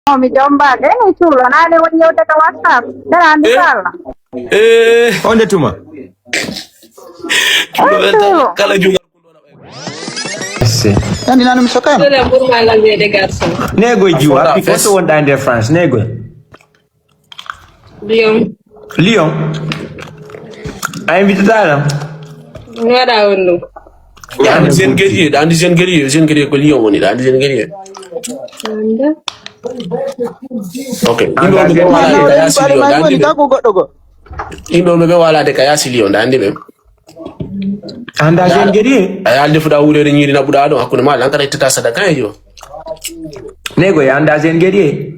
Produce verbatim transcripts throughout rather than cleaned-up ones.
No, mi jombaade, mi cuulo. Naane woni yewde ka WhatsApp. Dara andi kala. Eh, on de tuma. Kala jungal. Merci. Nani nanu mi sokano. Sole burma la vie des garçons. Nego jiwa, piko so wonda nder France, nego. Lyon. Lyon. A invitata la. Wada wonno. Andi sen guerrier, andi sen guerrier, sen guerrier ko Lyon woni, andi sen guerrier. Ok. Yimɓe on ɓe wala de ka yasi Lyon, andi ɓe. Yimɓe on ɓe wala de ka yasi Lyon, andi ɓe. Anda sen guerrier. A yalde fuɗa wuurede ñiiri naɓuɗa ɗo hakkunde ma lankata ittata sadaka e yo. Nego ya anda sen guerrier.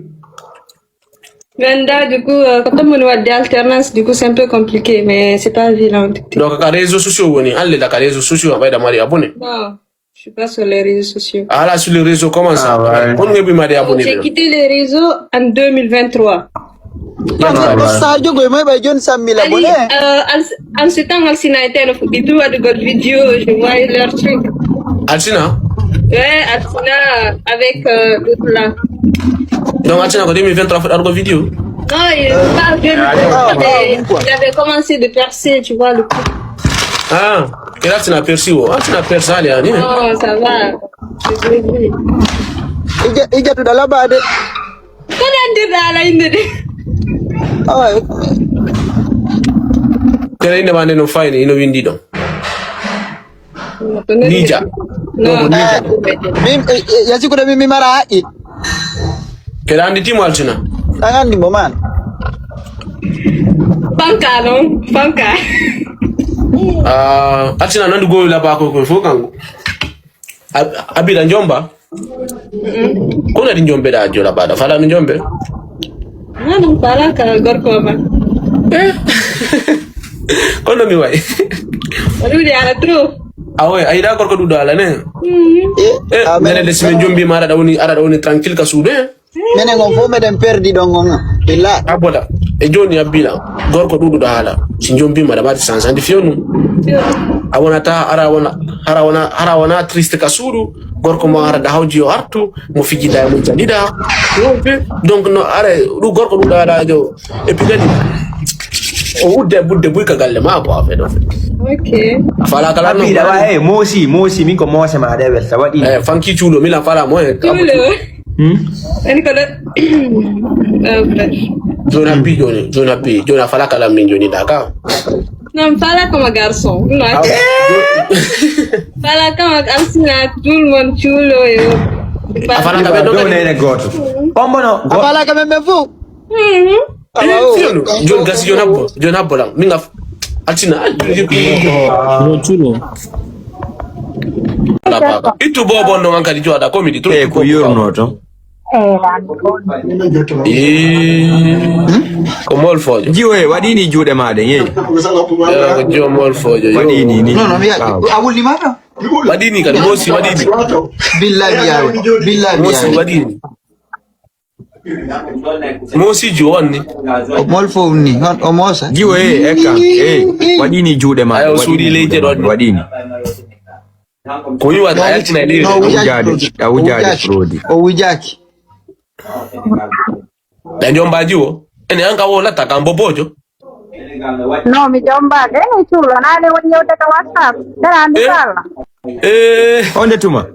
Ganda, du coup, euh, quand on a des alternances, du coup, c'est un peu compliqué, mais c'est pas vilain en tout cas. Donc, ka réseaux sociaux woni, an le da ka réseaux sociaux, aɓayda mari abonné. Non, je suis pas sur les réseaux sociaux. Ala sur les réseaux comment ça? Ah ouais. On ngi bi mari abonné. J'ai quitté les réseaux en deux mille vingt-trois. Sadio goy moy ɓay joni sammila bone. En ce temps, Alsina était le du droit de God vidéo, je voyais leur truc. Alsina? Ouais, Alsina avec euh, l'autre là. Donc Alsina ko deux mille vingt-trois foto argo vidéo. Non, il parle de lui. Il avait commencé de percer, tu vois, le coup. Ah, et là tu n'as perçu. Ah, tu n'as perçu, allez, allez. Non, ça va. Ija ija tu dalaba de. Ko nandirɗa ala innde de. Kene innde ma nde no fayni ino windi ɗon. Nija. Ɗo ko nija. Min yasikude min mi mara haqqi. Kene anndi timo altina. An anndi mo man. Fanka non fanka. Ah, altina nandu gowi laba ko ko fo kanko. Abida jomba. Ko nadi jombeɗa jola baɗa fala mi jombe. Nanum fala ka gorko ma. Kono mi way. Wani wuli ala trop. Awe ayda gorko ɗuɗo ala ne. Eh, nene de simin jombi ma aɗa woni aɗa woni tranquille ka suudu eh. Menen on fof meɗen perdi ɗon on illa. Abola. E joni abbila gorko ɗuɗuɗo haala si jombima aɗa mbaɗi sens andi fewnu. A wonata ara wona hara wona hara wona triste ka suudu. Gorko mo ara da hawji o artu mo fijida e mo jalida. Donc no are ɗu gorko ɗuɗo haala jo. Et puis kadi o udde budde buy ka galle ma ko affaire ɗo. Ok. A fala kala non. Abbila wa e mosi mosi min ko mose ma de welta waɗi. Eh fanki cuulo mila fala mo e. Ani ko de. Joni happi joni joni happi joni a fala kala min joni daka. Non, fala comme garçon. Non. Fala comme Alsina, tout le monde, tout le. A fala kala do nene goto. On bono. A fala kala men fu. Joni gasi joni habbo joni habbo lan min gaf. Alsina. No cuulo. Ittu bobo non an kadi joɗa komidi to. E ko yurno to. Ko molfoojo jiwoye waɗini juuɗe maɗa yeyi. Ko jiwo molfoojo waɗini ni. A wulli maɗa. Waɗini kadi mosi waɗini. Billahi yawe. Billahi mosi waɗini. Mosi jiwo wonni. O molfo wonni o mosa. Jiwoye ekka e waɗini juuɗe maɗa. Ayo suuɗi leydi ɗo waɗini. Ko wiwata a yaltina e leydi. A wujaade produit. O wujaaki. Ɓe jombaji o ene an ka wo latta ka mbobojo. No mi jombaade ene cuulo naane woni yewde ka whatsapp dara mi kala. Eh, on de tuma.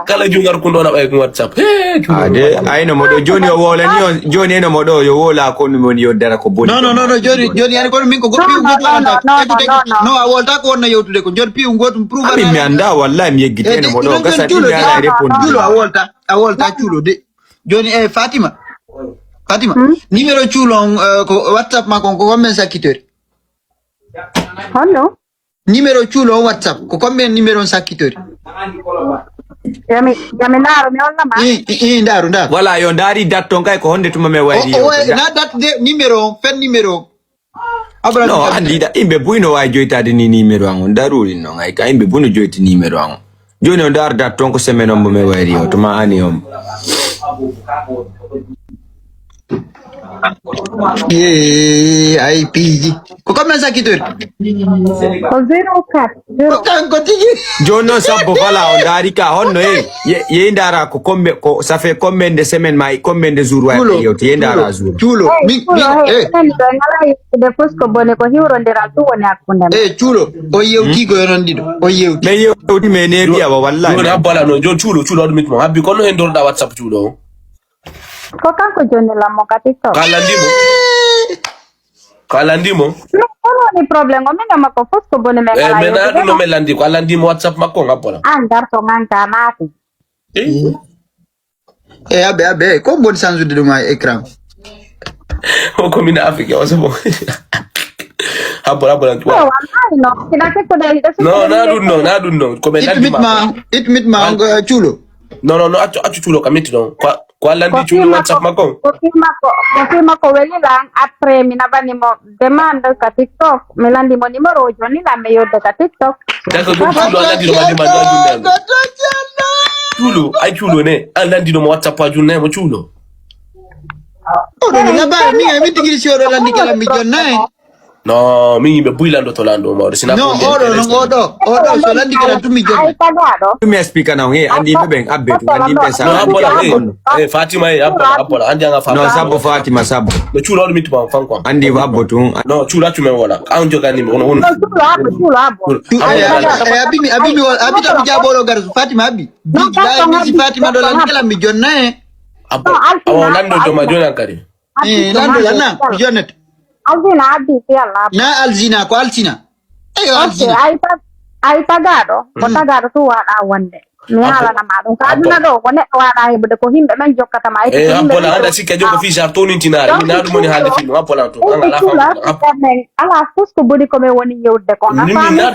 Kala jungar kun ɗo na ɓay kun whatsapp. Ade ayno mo ɗo joni o wolani on joni eno mo ɗo yo wola ko mi woni yo dara ko boni. Non non non joni joni yani kono min ko goɗɗo goɗɗo wonta. No a wolta ko wonna yewtude ko joni piw gotum prouve. Min mi anda wallahi mi yeggiti eno mo ɗo gasa mi ala répondu. Julo a wolta a wolta cuulo de. Joni e Fatima. Fatima numéro cuulo on ko whatsapp ma kon ko combien sakkitori? Honno? Numéro cuulo on whatsapp ko combien numéro on sakkitori? Yami yami ndaaro mi hollama. I i ndaaro ndaaro. Wala yo ndaari dat ton kay ko honde tuma me wayri yo. Na dat de numéro on fen numéro on. Abra no andi da imbe buyno way joytade ni numéro an on daruri non ay ka imbe buyno joyti numéro an. Joni on dar dat ton ko semaine on mo me wayri o to ma ani on. Yee, ay piiji. Ko combien ça qui tourne? Ko zéro quatre. Ko kanko tigi. Jooni noon, Sabbo, fala o ndaari ka honno, e ye- yehi ndaara ko combien, ko ça fait combien de semaine ma, combien de jour wawi yewti, yehi ndaara jour. Cuulo. Min min eh Enen ɗo ngala yewtude fof ko bone, ko hiwrondiral ɗum woni hakkunde men. eh cuulo. O yewti ko yonon ɗiɗo. O yewti. Mais yewti, mais ne biya wa wallahi. Joni habbo ala noon, joni cuulo, cuulo, waɗu mitmo habbi, kono hen ndorɗa WhatsApp cuulo o? Ko kanko jonni lammo ka TikTok. Ko a landimo? Ko a landimo? Min, kono woni problème o, min e makko fof ko bone, men Eh, ngala mais na ɗum no yewtude. Min landi, ko a landimo WhatsApp makko on, habbo lan. An garso ngan ka naati. E aɓe aɓe ko bon sansude ɗum ha écran. O ko min Afrique o, c'est bon. Habbo lan, habbo lan. Ko wallahi no. Kina ke ko dai da su. Non, na ɗum non, na ɗum non. Ko min landi Itmit ma ma. Itmit ma cuulo. Non, non, non, accu accu cuulo ka mitti non. Ko ko a landi cuulo WhatsApp makko on? Ko fi makko, ko fi makko weli lan, après mi naɓani mo demande ka TikTok. Mi landi mo numéro o, joni lan mi yodde ka TikTok. D'accord, ɗum cuulo a landino ma demande o, a junndaani mo. Cuulo, ay cuulo ne, a landino mo WhatsApp, a junndaani mo cuulo. Oɗo no labari min ay min tigiri si oɗo landi kala mi jonna en. Non, min yimɓe buy landoto lando mawɗo, sina Non oɗo non oɗo oɗo so landi kala tumi jonna. Ay tagaɗo. Ɗum mi explique non, he, andi yimɓe ɓen abbe ɗum, andi yimɓe sa. No, habbo lan, eh, eh, Fatima, eh, habbo lan, habbo lan, andi anga Fatima. Non, Sabbo, Fatima, Sabbo. No cuulo oɗo mitti ma fan quoi. Andi Habbo tun. Non, cuulo accu men wala. An jogani mo, ono, ono. Cuulo habbo, cuulo habbo. Abi abi abi mi abi abi tabu jaboro gar Fatima abi. Bi bi si Fatima ɗo landi kala mi jonna en. Habbo, awa lando do ma joni an kadi. Eh lando lana mi jonnete. Alzina abbi fi Allah. Na alzina ko alsina. Eyo Ok, alsina. Ay tag-, ay tagaɗo, ko tagaɗo tu waɗa wonde. Mi haalana ma ɗum. Ka aduna ɗo ko neɗɗo waɗa heɓude ko yimɓe men jokkata ma. Eh, habbo lan, anda sikke jogo fi sar tonintinare. Min na ɗum woni haalde fi mo, habbo lan to. An ala fam. Men ala fof ko boni ko men woni yewde ko. Min min na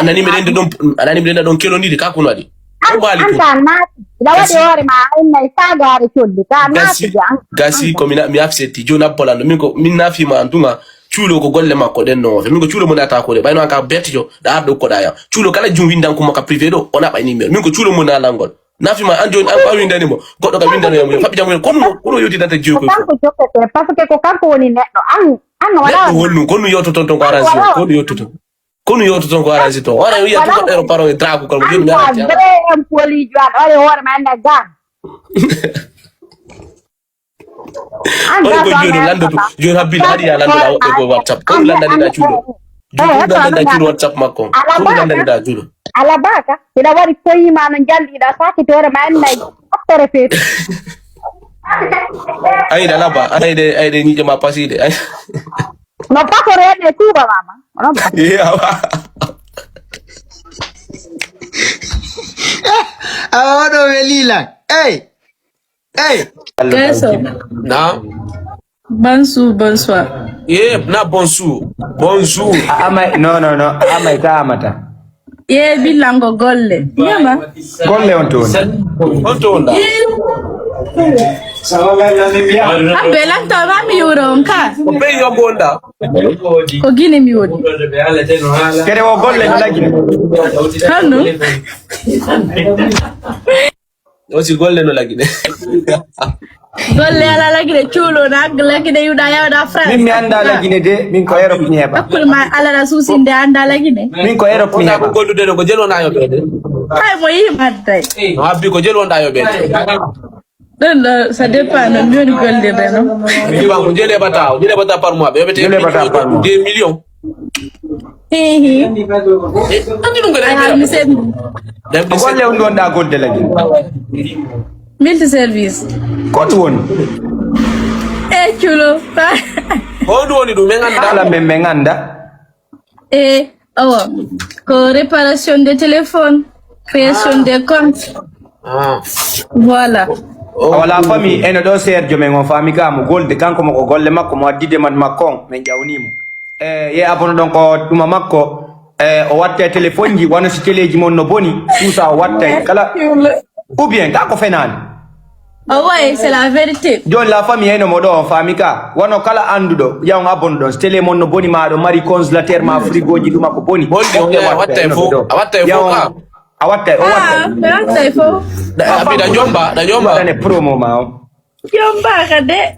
anani mi rende ɗon, anani mi renda ɗon kelondiri ka kuno adi. Ko bali ko. Anta naati. Ila waɗi hoore ma ay nay sagare colli. Ka naati. Gasi, gasi ko mi na mi accepti joni, habbo lan. Min ko min na fi ma antunga. Cuulo ko golle makko ɗen no. Min ko cuulo mo nata ko de. Ɓayno an ka bettijo da arɗo ko ɗa ya. Cuulo kala jum windan ko makka privé ɗo, o naɓa numéro. Min ko cuulo mo na langol. Na fi ma an joni an ko a windani mo. Goɗɗo ka windano yamo. Faɓi jam ko no, kono yewti data jiyo ko. Kanko jokkete parce que ko kanko woni neɗɗo. An an wala. Neɗɗo wonnum, kono yewto ton ton ko arrange. Kono yewto ton. Kono yewto ton ko arrange ton. Wara wiya to goɗɗo ero paro e drago ko joni mi arati. Vrai empoli joan ore hoore ma anda ga. Oɗo ko joni landoto, joni habbila haɗi ya landoɗa woɓɓe ko WhatsApp. Kono landaniɗa cuulo. Joni landaniɗa cuulo WhatsApp makko. Kono landaniɗa cuulo. Ala baka, ina waɗi koyima no jalɗiɗa sakitore ma en nayi. Ottore feetu. Ayde ala ba, ayde ayde ñiiƴe ma paside. Ay. No pasore ne tuuba mama. Onon ba. Yawa. Awa oɗo weli lan. Ey. Ey. Keso. Na. Bonjour, bonsoir. Ye, na bonjour. Bonjour. Amay, non, non, non. Amay, ta amata. Ye, bilango golle. Nyama. Golle on toon. On to wonɗa. Abbe lanto ma mi yuro on ka. Ko ɓe yongo wonɗa. Ko gine mi woni. Kede o golle no lagine. Hanno. Osi golle no lagine. Golle ala lagine cuulo na lagine yuda yawda France. Min mi anda lagine de, min ko Europe mi heɓa. Hakkude ma ala na susinde anda lagine. Min ko Europe mi Wona ko heɓa. gollude ɗo ko jel wona yoɓede. Hay mo yima tay. No habbi ko jel wonɗa yoɓede. Ɗon ɗo ça dépend no mi woni gollirde no. Wiwa ko jel heɓata o, jel heɓata par mois ɓe yoɓete. Jel heɓata par mois. Deux millions. Hihi. Andi ɗum ko Ala mi sen. Ko golle on ɗon ɗa golde lagine. Multi service. Ko ɗum woni? E cuulo. Ko ɗum woni ɗum en anda. Ala men men anda. E awa. Ko réparation de téléphone, création de compte. Ah. Voilà. Wala famille eno ɗo seer jomen on faami ka mo golde kanko mo ko golle makko mo addi demande makko on min ƴawnimo. E ye abono ɗon ko tuma makko. E o watta e téléphone ji wano si téléji mon no boni. Suusa o watta e kala. Ou bien ka ko fenani. Oh ouais, c'est la vérité. Joni la famille eno mo ɗo on faami ka wano kala anduɗo yawon abono ɗon si télé mon no boni ma aɗo mari congélateur ma frigo ji ɗuma ko boni. Bonni on a watta e fo a watta e fo ka. A watta o watta. Ah, watta e fo. Abida jomba da jomba. Waɗane promo ma on. Jombaaka de.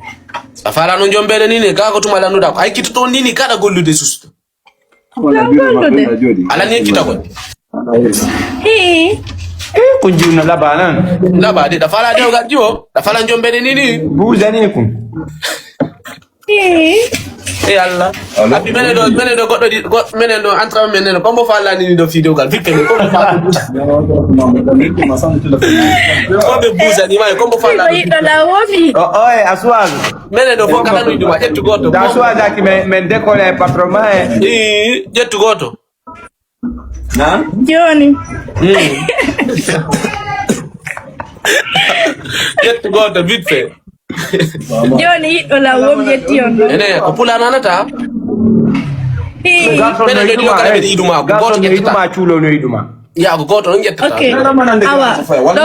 A faala no jombeede ni ne, kaa ko tuma landuɗaa ko. Ay kito toon ni ni kaɗa gollude susto. Wala biro ma gollude. Ala ni fita ko. Hii. Kun jiw na laba nan. Laba de, da faala de o ga jiwo. Da faala jombeede ni ni. Buuza ni kun. Hii. E Allah. Abi menen do, menen do goddo di, go-, menen do entrain menen do. Kombo faala ni do video gal. Vite, kombo faala. Kombo buuza ni ma, kombo faala. Ko yiɗɗo la womi. O oye aswag. Menen do fof kala no yiɗuma ƴettu gooto. Da aswag aki men men décoller patron ma e. Ii, ƴettu gooto. Na? Joni. Ƴettu gooto vite fait. Joni yiɗɗo la womi ƴetti on ɗo. Ene ko pula nanata. Ii. Menen do ɗiɗo kala men yiɗuma ko gooto ƴettata. Cuulo no yiɗuma. Ya ko gooto on ƴettata. Ok. Awa. Ɗo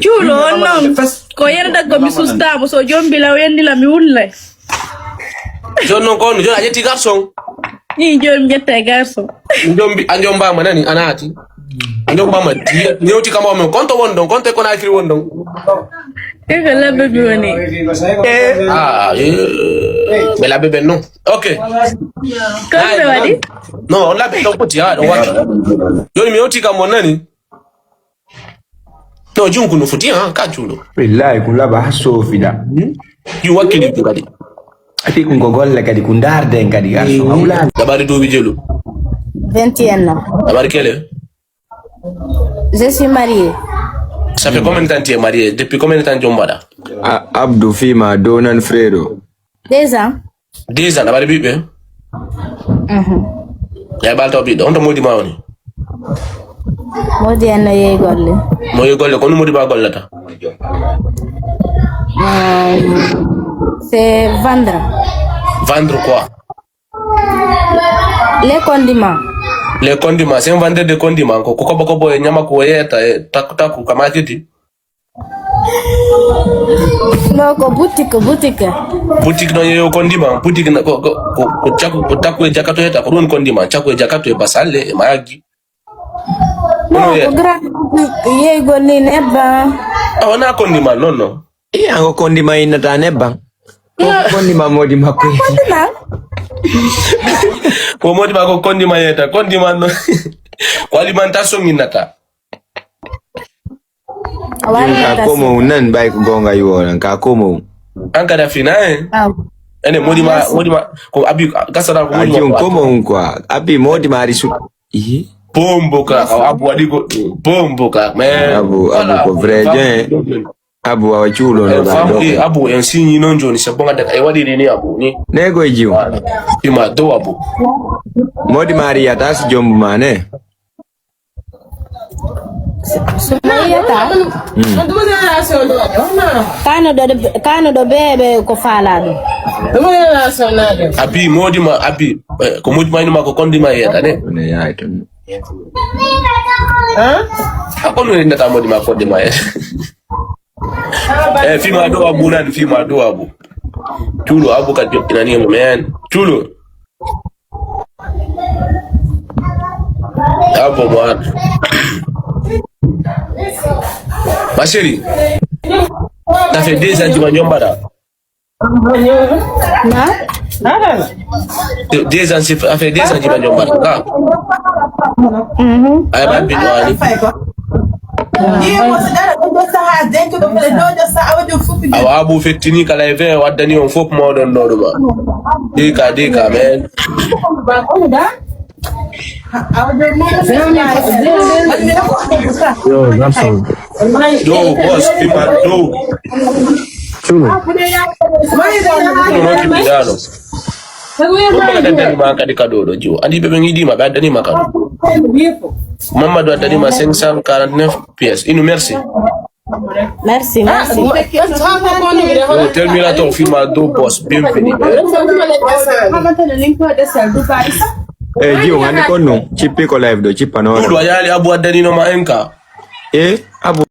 cuulo on noon ko yerda ko mi sustamo so jombi la o yendi la mi wullay. Joni noon ko on joni a ƴetti garçon. Ni joni mi ƴetta e garçon. Jombi a jombama nani a naati. A jombama newti kam o men konto won ɗon konto e Conakry won ɗon. Kaka labbe mi woni. Ah, eh. Ɓe labbe ɓen noon. Ok. Ko ɓe waɗi? Non, on labbe ɗon foti ha ɗon wakki. Joni mi yewti kam on nani. No junku no foti ha ka cuuɗo. Billahi kun laba ha sofida. Ju wakkili kun kadi. Ati kun ko golle kadi kun darde en kadi garso hawla. Dabari duubi jelu. Vingt et un ans. Dabari kele. Je suis marié. Ça fait combien de temps tu es marié? Depuis combien de temps jom mbaɗa? Abdou fima donan frero. Deux ans. Dix ans, aɗa mbaɗi ɓiɓɓe? Mhm. Yaay ɓaal taw ɓiɗɗo, on to moodi ma woni? Moodi en no yehi golle. Mo yehi golle, kono moodi ma gollata? Euh, c'est vendre. Vendre quoi? Les condiments. Les condiments, c'est un vendeur de condiments. Ko ko kobo kobo e nyama ko yeta e taku taku kamakiti. No ko boutique, boutique. Boutique no yeyo ko ndima, boutique no ko ko ko cakku ko takku e jakato heta ko ɗum ko ndima, cakku e jakato e basalle e maggi. No ko grand boutique yeygol ni nebba. A wona ko ndima non non. Iya ko kondima innata nebban. Ko kondima modi makko. Kondima. Ko modi makko kondima yeta, kondima no. Ko alimentation innata. Ka komo nan bai ko gonga yo nan ka komo. An kada fina eh. Ene modi ma modi ma ko abi kasara ko modi ma. Aji on komo on quoi. Abi modi ma risu. Ihi. Bombo ka abu wadi ko bombo ka mais. Abu abu ko vrai. Abu awa cuulo no ba do. Abu en sini non joni se bonga daga e wadi ni abu ni. Nego e jiw. Ima do abu. Modi Maria tas jombu mane. Sumayata. Kano do kano do bebe ko fala do. Abi modi ma abi ko modi ma ma ko kondi ma yeta ne. Ne yaito. Hein? Akono ni ndata modi ma kondi ma yeta. Eh, fima do abu nan fima do abu. Cuulo abu ka jokkina ni mo men. Cuulo. Abu mo an. Ma chérie. Ça fait deux ans que tu m'as dit. Na? Deux ans, ça fait deux ans que tu m'as dit. Ah. Mhm. Ay ba bi no ali. Awa abu fettini kala e fe waddani on fop mo don do duma. Dika dika men. Yo, garçon. Yo, boss, pipa do. Tuno. Tuno, tuno. Ɗum mbaɗa dani ma kadi kado ɗo jiwo andi ɓe ɓe yiɗima ɓe addani ma kado. Mamadou addani ma cinq cent quarante-neuf pièces inu merci. Merci, merci. Tel mila to fima do boss bienvenue. Eh jiwo hande kon non cippi ko live ɗo cippa no ɗo a yaali abu addani no ma enka. Eh abu.